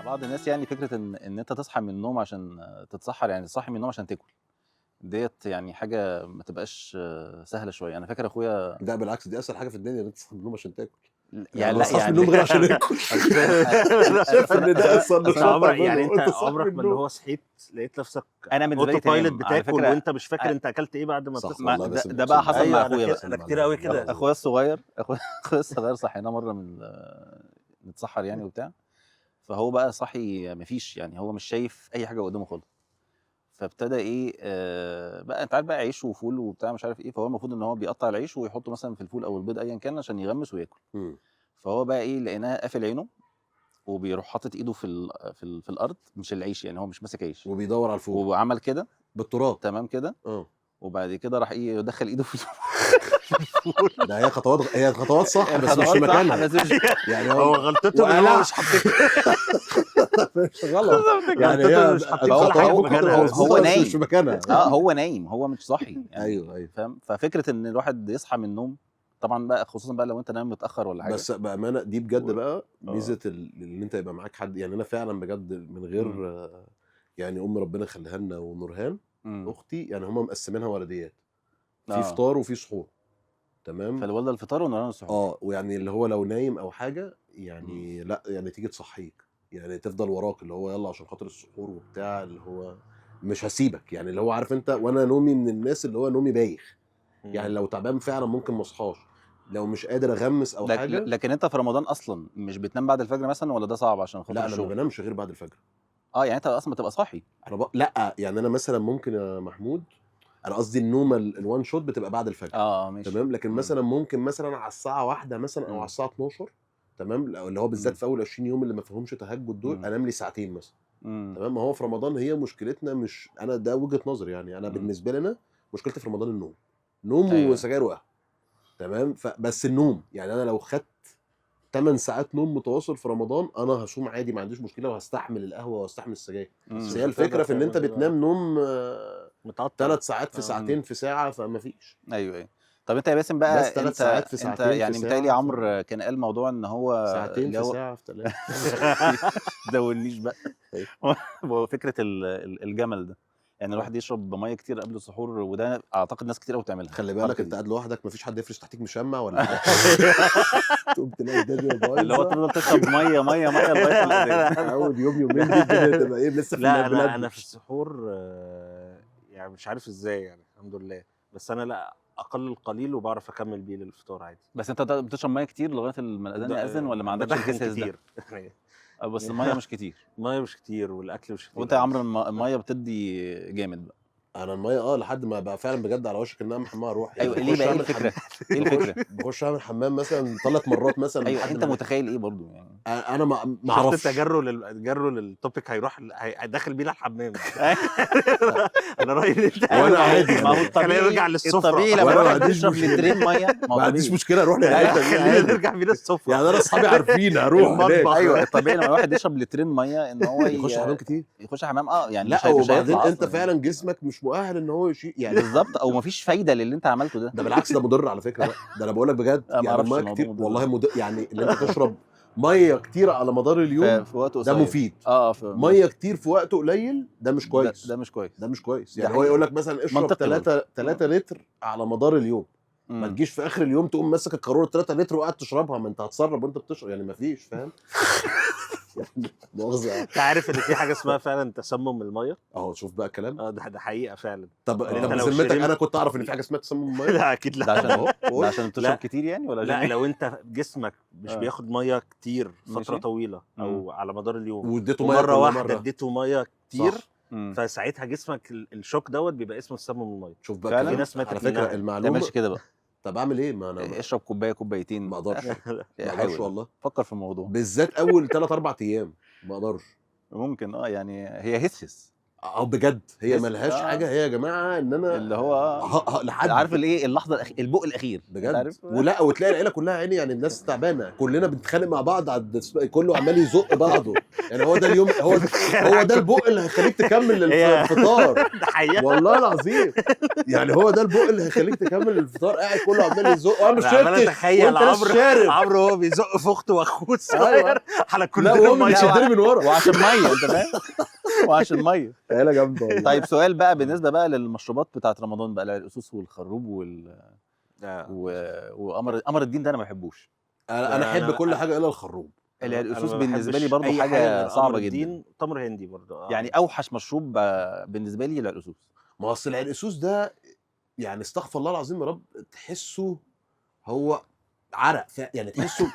مع بعض الناس يعني فكرة ان انت تصحى من النوم عشان تتسحر، يعني تصحي من النوم عشان تاكل ديت، يعني حاجة ما تبقاش سهلة شويه. انا فاكر اخويا. لا بالعكس، دي اسهل حاجة في الدنيا ان انت تصحى من النوم عشان تاكل. يعني ما لا بصحاش من يعني النوم غير عشان اكل. انا شايف ان ده اسهل انت نشاط عمرك تعمله يعني انت وانت صاحي عمرك من ما اللي النوم. هو صحيت لقيت نفسك انا بالنسبة لي auto pilot تمام على بتاكل فكره. وانت مش فاكر انت اكلت ايه بعد ما صح. بتصحى؟ ما والله ده, بس ده بقى حصل ايوه مع انا اخويا كده، بقى. انا كتير قوي كده. اخويا الصغير، اخويا الصغير صحيناه مرة من نتسحر يعني وبتاع، فهو بقى صاحي مفيش، يعني هو مش شايف اي حاجة قدامه خالص، فابتدى ايه بقى انت عارف بقى عيش وفول وبتاع مش عارف ايه، فهو المفروض ان هو بيقطع العيش ويحطه مثلا في الفول او البيض ايا كان عشان يغمس وياكل. فهو بقى ايه، لقيناه قافل عينه وبيروح حاطط ايده في الارض، مش العيش يعني، هو مش ماسك عيش وبيدور على الفول وعمل كده بالتراب. تمام كده. وبعد كده راح ايه دخل ايده في الفول. ده هي خطوات، هي خطوات صح بس مش في الخطوات صح، مكانها. بس مش يعني هو غلطته ان هو وقلع. مش حاطط مش غلط يعني، غلطته هي إنه مش حاطين الخطوات كل حاجة في ممكن مكانها. تبقى هو مظبوطة بس نايم. مش في مكانها. هو نايم، هو مش صاحي يعني. ايوه. فاهم؟ ففكره ان الواحد يصحى من النوم طبعا بقى، خصوصا بقى لو انت نايم متاخر ولا حاجة. بس بامانه دي بجد بقى ميزة ان انت يبقى معاك حد. يعني انا فعلا بجد من غير يعني ام ربنا يخليها لنا ونورهان اختي، يعني هم مقسمينها ورديات، في فطار وفي سحور، تمام. فالوالده الفطار ونورهان السحور. ويعني اللي هو لو نايم او حاجة يعني لا يعني تيجي تصحيك، يعني تفضل وراك اللي هو يلا عشان خاطر السحور وبتاع، اللي هو مش هسيبك يعني، اللي هو عارف انت. وانا نومي من الناس اللي هو نومي بايخ يعني، لو تعبان فعلا ممكن ما اصحاش، لو مش قادر اغمس او حاجة. لكن انت في رمضان اصلا مش بتنام بعد الفجر مثلا، ولا ده صعب عشان خاطر لا انا ما الشغل؟ بنامش غير بعد الفجر. يعني انت اصلا بتبقى صاحي. انا لا يعني انا مثلا ممكن يا محمود، انا قصدي النومة ال one shot بتبقى بعد الفجر. ماشي. تمام. لكن مثلا ممكن مثلا على الساعة 1 مثلا او على الساعة 12، تمام، اللي هو بالذات في اول 20 يوم اللي ما فيهمش تهجد دول، انام لي ساعتين مثلا. تمام. ما هو في رمضان هي مشكلتنا، مش انا ده وجهه نظري يعني، انا بالنسبة لنا مشكلتي في رمضان النوم، نوم وسجاير وقهوة، تمام. فبس النوم يعني، انا لو خدت 8 ساعات نوم متواصل في رمضان انا هصوم عادي، ما عنديش مشكلة، وهستحمل القهوة وهستحمل السجاير. بس هي الفكرة في ان انت بتنام نوم متقطع 3 ساعات في ساعتين في ساعة، فما فيش. ايوه. طب انت يا باسم بقى، بس 3 ساعات في انت ساعتين في يعني ساعة متهيألي في عمرو كان قال موضوع ان هو ساعتين اللي في هو ساعة في 3. دولنيش بقى. هو فكرة الجمل ده، يعني الواحد يشرب مية كتير قبل السحور، وده اعتقد ناس كتير قوي بتعملها. خلي بالك الحركة انت دي. قاعد لوحدك، مفيش حد يفرش تحتيك مشمع ولا حاجة. تقوم تلاقي الدنيا بايظة، اللي هو تفضل تشرب مية مية مية لغاية ما الأذان. اول يوم يومين دي الدنيا تبقى ايه لسه في لا البلاد. انا في السحور يعني مش عارف ازاي يعني، الحمد لله، بس انا لا اقل القليل وبعرف اكمل بيه للفطار عادي. بس انت بتشرب مية كتير لغاية ما الاذان ياذن، ولا ما عندكش بدخن الكساس ده؟ كتير. بس المية مش كتير. المية مش كتير والاكل مش كتير. وانت يا عمرو المية بتدي جامد بقى. انا المية لحد ما بقى فعلا بجد على وشك ان انا حمام اروح يعني. ايوه ليه بخش بقى؟ ايه أعمل الفكرة؟ ايه الفكرة؟ بخش اعمل حمام مثلا 3 مرات مثلا. ايوه لحد انت ما متخيل ايه برضو يعني؟ انا ما شفت اعرفش. انت جروا لل topic، هيروح داخل بينا الحمام. انا رايي ان انت وانا عادي ما هو خلينا الطبيعي، نرجع للسفره. الطبيعي لما وأنا ما الواحد عنديش يشرب مشكلة. لترين مية، ما هو ما عنديش طبيعي. مشكلة اروح للحتة دي خلينا عادي. نرجع بينا السفرة. يعني انا اصحابي عارفين هروح هناك. المطبخ. ايوه الطبيعي لما الواحد يشرب لترين مية ان هو يخش حمام كتير. يخش حمام يعني لا مش وبعدين هيطلع انت أصلاً فعلا جسمك مش مؤهل ان هو يشيل يعني. بالظبط، او مفيش فايده للي انت عملته ده. ده بالعكس ده مضر على فكرة بقى، ده انا بقول لك بجد أنا ما يعني أعرفش المية الموضوع كتير مضر. والله مضر يعني، اللي انت تشرب مية كتير على مدار اليوم في وقت ده قصير مفيد. مية كتير في وقت قليل ده مش كويس. ده مش كويس. ده مش كويس. ده يعني هو حقيقة. يقول لك مثلا اشرب منطقي 3 لتر على مدار اليوم، ما تجيش في اخر اليوم تقوم ماسك القاروره 3 لتر وقاعد تشربها، ما انت هتسرب وانت بتشرب يعني، ما فيش فاهم. يعني مؤاخذة. انت عارف ان في حاجة اسمها فعلا تسمم المية؟ اهو شوف بقى الكلام. ده حقيقة فعلا. طب انت طب لو بذمتك شربت- انا كنت اعرف ان في حاجة اسمها تسمم المية؟ لا اكيد ده لا. عشان اهو ده عشان بتشرب لا. كتير يعني ولا لا عشان لو انت جسمك مش بياخد مية كتير فترة ماشي. طويلة او على مدار اليوم، واديته مية ومرة كل واحدة مرة. اديته مية كتير، صح. فساعتها جسمك ال shock دوت بيبقى اسمه تسمم المية. شوف بقى فعلا؟ الكلام. في ناس ماتت على فكرة منها. ما المعلومة. تعملش كده بقى. طب اعمل ايه؟ ما انا اشرب كوباية كوبايتين. ما اقدرش. ما اقدرش حاول. والله. فكر في الموضوع بالذات اول 3 4 ايام ما اقدرش. ممكن يعني هي هسهس. اه بجد هي ملهاش حاجة. هي يا جماعة ان انا اللي هو لحد عارف الايه، اللحظة البق الاخير بجد. ولا وتلاقي العيلة كلها عيني يعني الناس تعبانة، كلنا بنتخانق مع بعض على كله عمال يزق بعضه. يعني هو ده اليوم، هو ده البق اللي هيخليك تكمل الفطار والله العظيم. يعني هو ده البق اللي هيخليك تكمل الفطار، قاعد كله عمال يزق وانا مش شارب. اتخيل عمرو هو بيزق في اخته واخوه الصغير على كل لا وهو بيشدني من ورا وعشان مية، انت فاهم، وعشان مية. عيله جامدة والله. طيب سؤال بقى بالنسبة بقى للمشروبات بتاعت رمضان بقى، العرقسوس والخروب وقمر قمر الدين ده انا ما بحبوش. انا احب كل حاجة الا الخروب. العرقسوس بالنسبة لي برضو حاجة صعبة جدا. تمر هندي برضو يعني اوحش مشروب بالنسبة لي العرقسوس. ما اصل العرقسوس ده يعني استغفر الله العظيم يا رب، تحسه هو عرق، يعني تحسه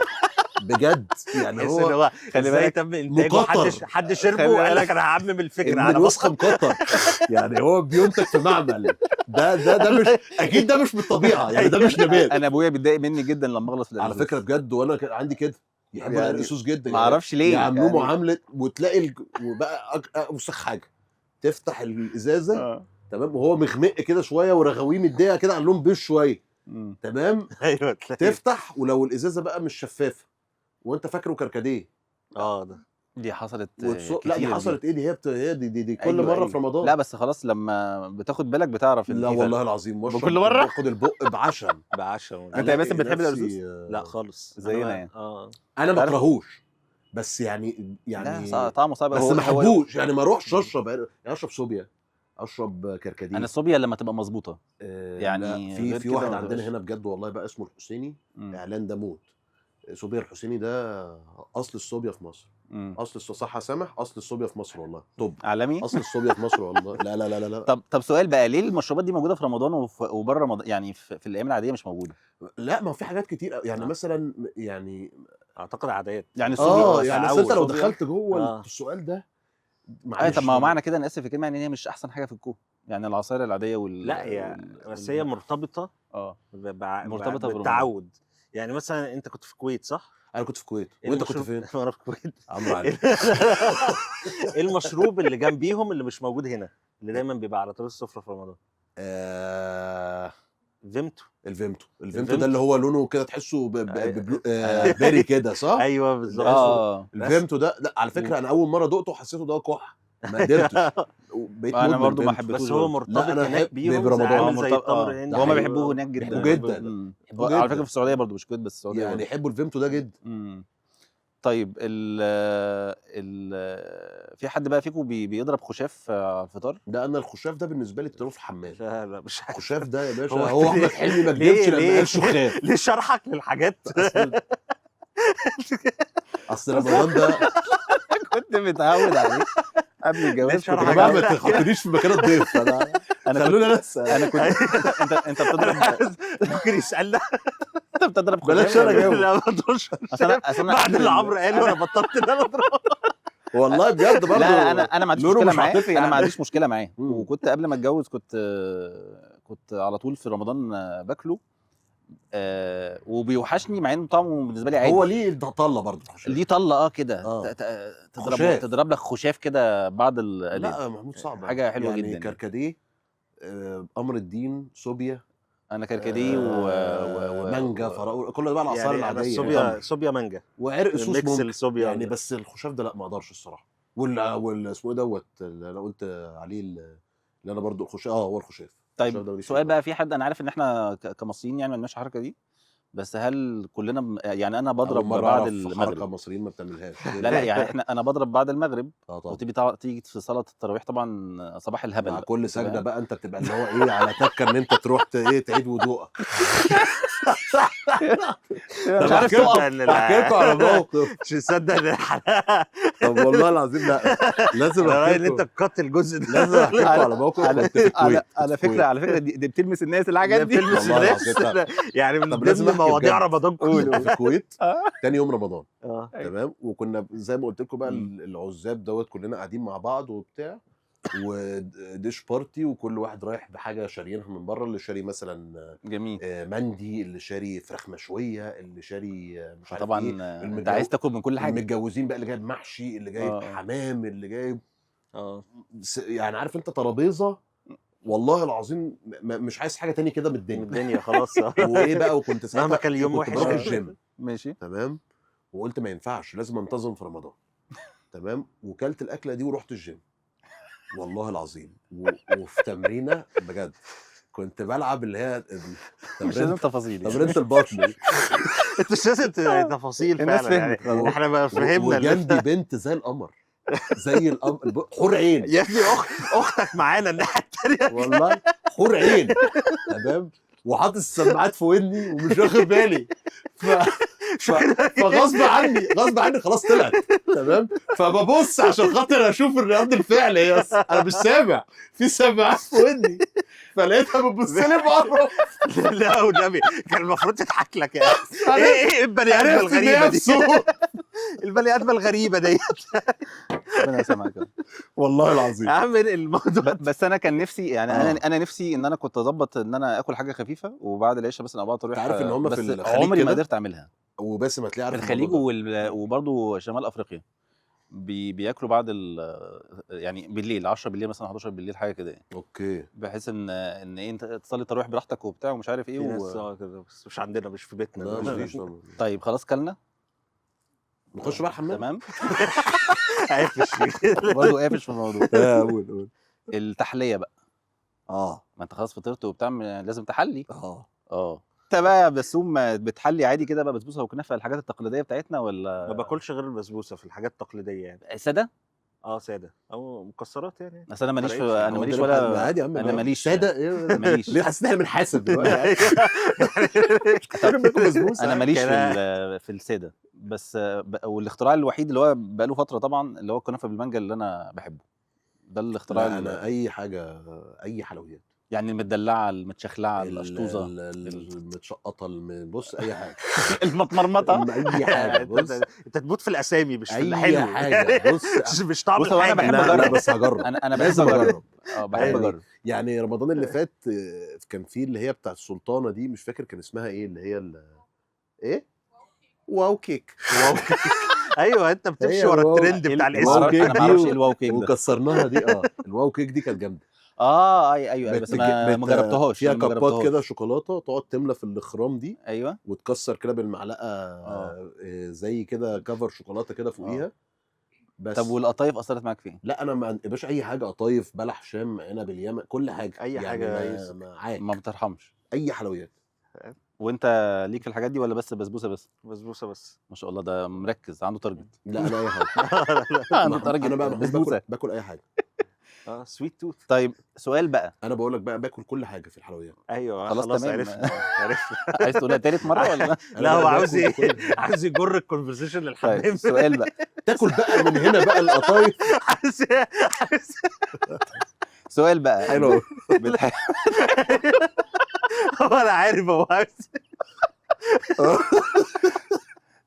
بجد يعني هو خلي بالك تم انتاجه حد شربه وقال لك انا هعمم الفكرة على الوسخة مكتر. يعني هو بينتج في معمل ده مش اكيد، ده مش بالطبيعة يعني، ده مش نبات. انا ابويا بيتضايق مني جدا لما اغلط في العرقسوس على فكرة بجد، وانا كان عندي كده يحبوا يعني العرقسوس جدا، ما اعرفش ليه يعملوه يعني معاملة، وتلاقي وبقى اوسخ حاجة تفتح الازازه تمام وهو مغمق كده شوية ورغويه مديها كده على اللون بيج شوية تمام. ايوه تفتح ولو الازازه بقى مش شفافة وانت فاكره كركديه. ده دي حصلت لا دي حصلت ايه دي، هي دي كل أيوة مرة أيوة. في رمضان. لا بس خلاص لما بتاخد بالك بتعرف. لا والله العظيم كل مرة باخد البق بعشم بعشم. انت يا باسم بتحب العرقسوس؟ لا خالص زينا يعني. انا ما بكرهوش بس يعني لا طعمه صعب، بس ما احبوش يعني، ما اروحش اشرب يعني، اشرب صوبيا، اشرب كركديه. انا الصوبيا لما تبقى مظبوطة يعني. في واحد عندنا هنا بجد والله بقى اسمه الحسيني، اعلان ده موت. صوبيا الحسيني ده اصل الصوبيا في مصر. اصل صح سامح، اصل الصوبيا في مصر والله. طب عالمي اصل الصوبيا في مصر والله. لا لا لا لا. طب سؤال بقى، ليه المشروبات دي موجودة في رمضان وبره رمضان يعني في الايام العادية مش موجودة؟ لا ما في حاجات كتير يعني مثلا يعني اعتقد عادات يعني الصوبيا يعني انت لو دخلت جوه السؤال ده معلش. طب ما هو معنى كده، انا اسف في الكلمة، يعني هي مش احسن حاجة في الكون يعني العصائر العادية لا هي بس هي مرتبطة مرتبطة بالتعود. يعني مثلا انت كنت في الكويت صح؟ انا كنت في الكويت. وانت كنت فين؟ انا في الكويت. عمرو علي. ايه المشروب اللي جنبيهم اللي مش موجود هنا، اللي دايما بيبقى على طول السفرة في رمضان؟ فيمتو. الفيمتو ده اللي هو لونه كده تحسه berry كده صح؟ ايوه بالظبط. الفيمتو ده لا على فكرة انا اول مرة دقته حسيته ده كح، ما قدرتش. انا برضو ما حبيتهوش، بس هو مرتبط هناك بيهم برمضان، زي التمر هنا. هما بيحبوه هناك جدا جدا على فكرة. في السعودية برضو مش الكويت بس، السعودية يعني يحبوا الفيمتو ده جدا. طيب ال في حد بقى فيكم بيضرب خشاف على الفطار؟ ده انا الخشاف ده بالنسبة لي تضربه في الحمام. لا لا مش عارف الخشاف ده يا باشا. هو احمد حلمي ما كدبش لما قال شخاف. ليه شرحك للحاجات؟ اصل رمضان ده كنت متعود عليه قبل الجواز. يا جماعة ما تحطنيش في مكان الضيف، انا خلوني انا انا كنت انت بتضرب ممكن يسالنا انت بتضرب بلاش انا اجاوب. لا ما اضربش بعد اللي عمرو قاله انا بطلت ان انا اضرب والله بجد برضه. لا انا ما عنديش مشكلة معاه، انا ما عنديش مشكلة معاه. وكنت قبل ما اتجوز كنت على طول في رمضان باكله، وبيوحشني مع انه طعمه بالنسبة لي عادي. هو ليه طله برضه، ليه طله كده تضرب لك خشاف كده بعد لا محمود صعب، حاجة حلوة يعني جدا يعني. كركديه، قمر الدين، صوبيا. انا كركديه ومانجا، فراوله، كل ده بقى العصائر يعني العادية. صوبيا صوبيا مانجا وعرق سوس ممكن يعني، بس الخشاف ده لا ما اقدرش الصراحة. وال اسمه ايه دوت اللي انا قلت عليه، اللي انا برضو الخشاف هو الخشاف. طيب سؤال بقى، في حد، انا عارف ان احنا كمصريين يعني ما عندناش الحركة دي، بس هل كلنا يعني انا بضرب بعد المغرب؟ حركة مصريين ما بتعملهاش. لا لا يعني احنا انا بضرب بعد المغرب وتيجي تيجي في صلاة التراويح طبعا صباح الهبل مع كل سجدة بقى انت بتبقى اللي هو ايه على تكه ان انت تروح ايه تعيد وضوءك. مش عارف تقف. احكي لكم على موقف مش مصدق الحلقة. طب والله العظيم لا لازم احكي ان انت تقتل الجزء ده. لازم احكي لكم على موقف كنت في الكويت. على فكرة دي بتلمس الناس الحاجات دي، بتلمس الناس يعني من ضمن مواضيع رمضان كله. في الكويت تاني يوم رمضان تمام، وكنا زي ما قلت لكم بقى العزاب دوت كلنا قاعدين مع بعض وبتاع و dish party، وكل واحد رايح بحاجة شاريينها من بره، اللي شاري مثلا جميل مندي، اللي شاري فراخ مشوية، اللي شاري مش عارف طبعا ايه. انت عايز تاكل من كل حاجة. المتجوزين بقى اللي جايب محشي، اللي جايب حمام، اللي جايب يعني عارف انت ترابيزة والله العظيم مش عايز حاجة تاني كده من من الدنيا. الدنيا خلاص. وايه بقى، وكنت ساعتها مهما كان اليوم كنت وحش. بروح الجيم. ماشي. تمام، وقلت ما ينفعش لازم انتظم في رمضان. تمام، وكلت الاكلة دي ورحت الجيم والله العظيم، وفي تمرينه بجد كنت بلعب اللي هي مش لازم تفاصيل يعني. تمرينه البطن. انت مش لازم تفاصيل الناس فعلا يعني. فهمت خلاص. احنا بقى فهمنا اللي وجنبي بنت زي القمر، زي القمر، حور عين يا ابني. اختك معانا الناحية الثانية والله حور عين. تمام، وحاطط السماعات في ودني ومش واخد بالي، فغصب عني غصب عني خلاص طلعت. تمام، فببص عشان خاطر اشوف الرد الفعل، هي انا مش سامع، في سماعات في ودني، فلقيتها بتبص لي بقرف. لا والنبي كان المفروض تضحك لك يعني. ايه البني ادمه عرفت إن هي الغريبة دي؟ بصوت. البني ادمه الغريبة دي ربنا يسامحك. والله العظيم يا عم الموضوع. بس انا كان نفسي يعني، انا نفسي ان انا كنت اظبط ان انا اكل حاجة خفيفة وبعد العشاء مثلا او بعد التراويح. انت عارف ان هم في بس الخليج عمري ما كده؟ قدرت اعملها. وباسم هتلاقيه في عارف الخليج الموضوع ده. وبرضه شمال افريقيا بياكلوا بعد يعني بالليل 10 بالليل مثلا، 11 بالليل، حاجة كده يعني. okay، بحيث ان ايه، انت تصلي التراويح براحتك وبتاع ومش عارف ايه في ناس كده، بس مش عندنا، مش في بيتنا. لا مفيش طبعا. طيب خلاص كلنا نخش بقى الحمام. تمام. قافش. برضه قافش في الموضوع. قول قول. التحلية بقى. ما انت خلاص فطرت وبتاع، لازم تحلي. انت بقى يا بسوم بتحلي عادي كده بقى بسبوسه وكنافه الحاجات التقليدية بتاعتنا ولا؟ ما باكلش غير البسبوسه في الحاجات التقليدية يعني. ساده؟ ساده او مكسرات يعني. اصل انا ماليش في، فرقتش. انا ماليش ولا عادي يا عم، انا ماليش ساده إيه؟ ماليش. ليه حاسس ان احنا بنحاسب دلوقتي؟ بناكل بسبوسه. انا ماليش في السادة، بس والاختراع الوحيد اللي هو بقاله فترة طبعا اللي هو الكنافه بالمانجا اللي انا بحبه، ده الاختراع. لا انا اي حاجة، اي حلويات يعني المدلعه، المتشخلعه، القشطوزه، المتشقطه، بص اي حاجة، المتمرمطه، اي حاجة. بص انت تموت في الاسامي مش في اي الحلو حاجة. بص مش طعم بص هو انا الحاجة. بحب لا لا اجرب. بس هجرب، انا بحب لازم اجرب. اجرب. بحب اجرب. يعني رمضان اللي فات كان فيه اللي هي بتاعت السلطانه دي، مش فاكر كان اسمها ايه، اللي هي ايه، wow cake. wow cake. ايوه انت بتمشي هي ورا ال wow. الترند بتاع ال wow الاسم. كيك انا ما اعرفش دي ايه ال wow cake ده. وكسرناها دي. ال wow cake دي كانت جامدة. ايوه بس ما جربتهاش. فيها كبات كده شوكولاتة تقعد تملى في الاخرام دي. ايوه، وتكسر كده بالمعلقه زي كده cover شوكولاتة كده فوقيها. بس طب والقطايف اثرت معاك فين؟ لا انا ما يا باشا اي حاجة، قطايف، بلح شام، عنب اليمن، كل حاجة، اي يعني حاجة معاك، ما بترحمش اي حلويات. وانت ليك في الحاجات دي ولا بس بسبوسه بس؟ بسبوسه بس. ما شاء الله ده مركز، عنده target. لا انا اي حاجة. عنده target. انا بقى بسبوسه، باكل اي حاجة. sweet tooth. طيب سؤال بقى، انا بقول لك بقى باكل كل حاجة في الحلويات. ايوه خلاص تمام. عرفنا. عايز تقولها تالت مرة ولا؟ لا هو عاوز ايه؟ عاوز يجر ال conversation للحمام. طيب سؤال بقى، تاكل بقى من هنا بقى القطايف. سؤال بقى حلو. هو انا عارف هو عاوز.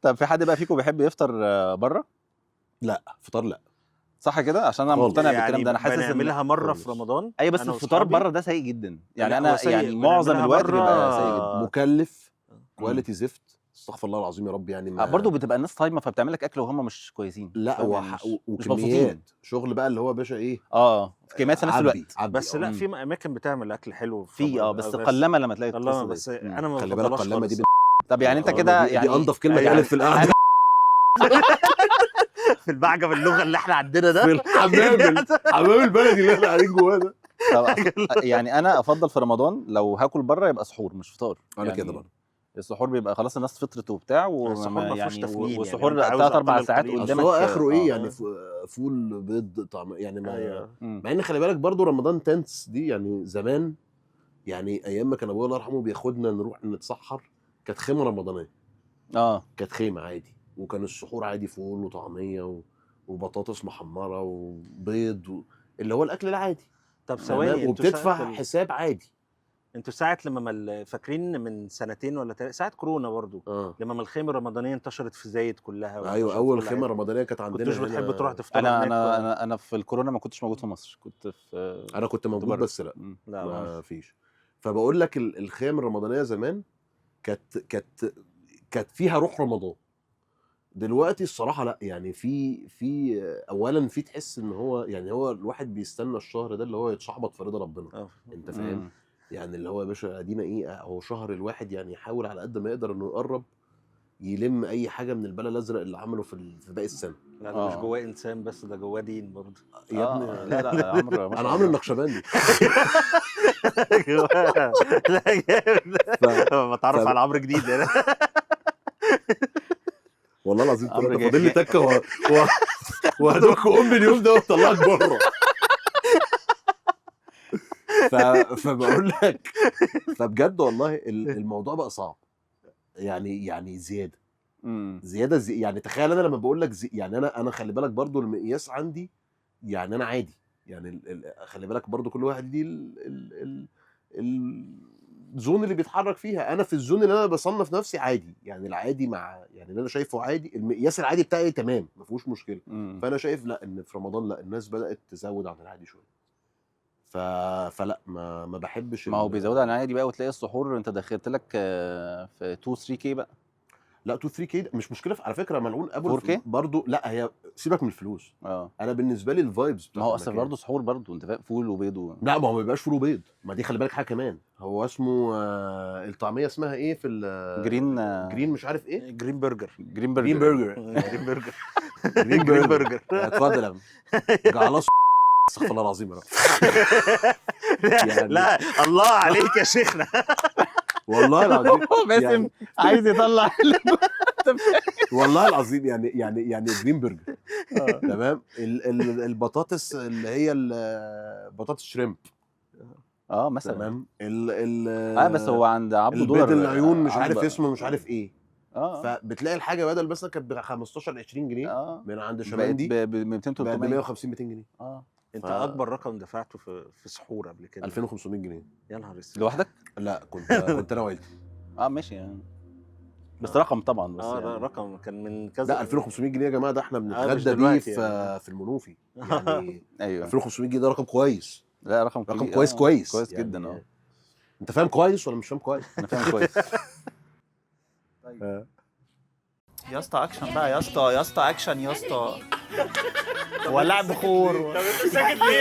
طب في حد بقى فيكم بيحب يفطر بره؟ لا فطار لا. صح كده؟ عشان انا مقتنع يعني بالكلام ده، انا حاسس ان بنعملها مرة في رمضان. ايوه بس الفطار بره ده سيء جدا يعني. انا يعني معظم الوقت بيبقى سيء جدا، مكلف، quality زفت، استغفر الله العظيم يا رب. يعني برضه بتبقى الناس صايمه فبتعمل لك اكل وهم مش كويسين. لا وكميات شغل بقى اللي هو باشا ايه، كميات في نفس الوقت. بس لا في اماكن بتعمل اكل حلو في بس قلما لما تلاقي قلما. بس انا ما خلي بالك قلما دي. طب يعني انت كده يعني دي انضف كلمة اتقالت في القعدة في المعجم اللغة اللي احنا عندنا ده، في الحمام الحمام البلدي اللي احنا قاعدين جواه ده. يعني انا افضل في رمضان لو هاكل بره يبقى سحور مش فطار. انا يعني كده برضه السحور بيبقى خلاص الناس فطرت وبتاع، يعني والسحور 3-4 ساعات قدامك. هو اخره ايه يعني؟ فول بيض طعم يعني ما. أيوة. مع ان خلي بالك برضه رمضان tents دي يعني زمان، يعني ايام ما كان ابويا الله يرحمه بياخدنا نروح نتسحر، كانت خيمة رمضانيه. كانت خيمة عادي، وكان السحور عادي فول وطعميه وبطاطس محمرة وبيض اللي هو الاكل العادي. طب ثواني، وبتدفع حساب عادي. انتوا ساعة لما فاكرين من سنتين ولا ساعة كورونا برضو لما الخيمة الرمضانية انتشرت في زايد كلها. ايوه اول خيمة رمضانيه كانت عندنا. كنتوش بتحب تروح تفطر؟ انا انا انا في الكورونا ما كنتش موجود في مصر، كنت في انا كنت موجود بس لا ما فيش. فبقول لك الخيم الرمضانية زمان كانت فيها روح رمضان. دلوقتي الصراحة لا، يعني في اولا في تحس ان هو يعني هو الواحد بيستنى الشهر ده اللي هو يتشعبط في رضا ربنا. انت فاهم؟ يعني اللي هو يا باشا ادينا ايه، هو شهر الواحد يعني يحاول على قد ما يقدر انه يقرب يلم اي حاجة من البلا الازرق اللي عمله في باقي السنة. لا ده مش جواه انسان بس، ده جواه دين برضه يا ابني. لا لا عمرو، انا عمرو النقشبندي. لا جامد، بتعرف على عمرو جديد انا. والله العظيم فاضل لي تكه وهدوك ام اليوم ده وطلعك بره. فبقول لك فبجد والله الموضوع بقى صعب يعني زيادة زيادة يعني تخيل انا لما بقول لك يعني انا خلي بالك برضو المقياس عندي، يعني انا عادي يعني خلي بالك برضو كل واحد ليه ال zone اللي بيتحرك فيها. انا في ال zone اللي انا بصنف نفسي عادي، يعني العادي مع يعني اللي انا شايفه عادي، المقياس العادي بتاعي تمام ما فيهوش مشكلة. فانا شايف لا ان في رمضان لا الناس بدات تزود عن العادي شوية. فلا ما بحبش. ما هو بيزود عن العادي بقى، وتلاقي السحور انت دخلت لك في 2 3 K بقى. لا 2 3 K مش مشكلة على فكرة، ملعون ابو 4 K برضه. لا هي سيبك من الفلوس. انا بالنسبة لي ال vibes. ما هو اصل برضه سحور برضه انت فاهم، فول وبيض لا ما هو ما بيبقاش فول وبيض، ما دي خلي بالك حاجة كمان. هو اسمه الطعمية اسمها ايه في green green مش عارف ايه، green burger. green burger. green burger. green burger. اتفضل يا جعلص. استغفر الله العظيم يا رب. لا الله عليك يا شيخنا. والله العظيم باسم يعني عايز يطلع. والله العظيم يعني green burger. تمام. البطاطس اللي هي البطاطس shrimp مثلا. تمام. بس هو عند عبده دولار البيض العيون مش عارف اسمه مش عارف ايه. فبتلاقي الحاجة بدل مثلا كانت ب 15 20 جنيه من عند شمندي ب 200 300 ب 150 200 جنيه. انت اكبر رقم دفعته في سحور قبل كده؟ 2500 جنيه. يا نهار اسود. لوحدك؟ لا كنت انا وعيلتي. ماشي يعني. بس رقم طبعا، بس يعني رقم كان من كذا. لا 2500 جنيه يا جماعة ده احنا بنتغدى بيه يعني. في المنوفي يعني. ايوه 2500 جنيه ده رقم كويس. لا رقم رقم كويس كويس كويس يعني جدا. انت فاهم كويس ولا مش فاهم كويس؟ انا فاهم كويس. طيب يا اسطى اكشن بقى يا اسطى، يا اسطى اكشن يا اسطى، ولع بخور. طب انت ساكت ليه؟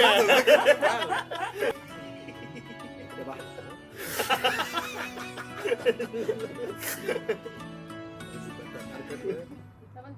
يا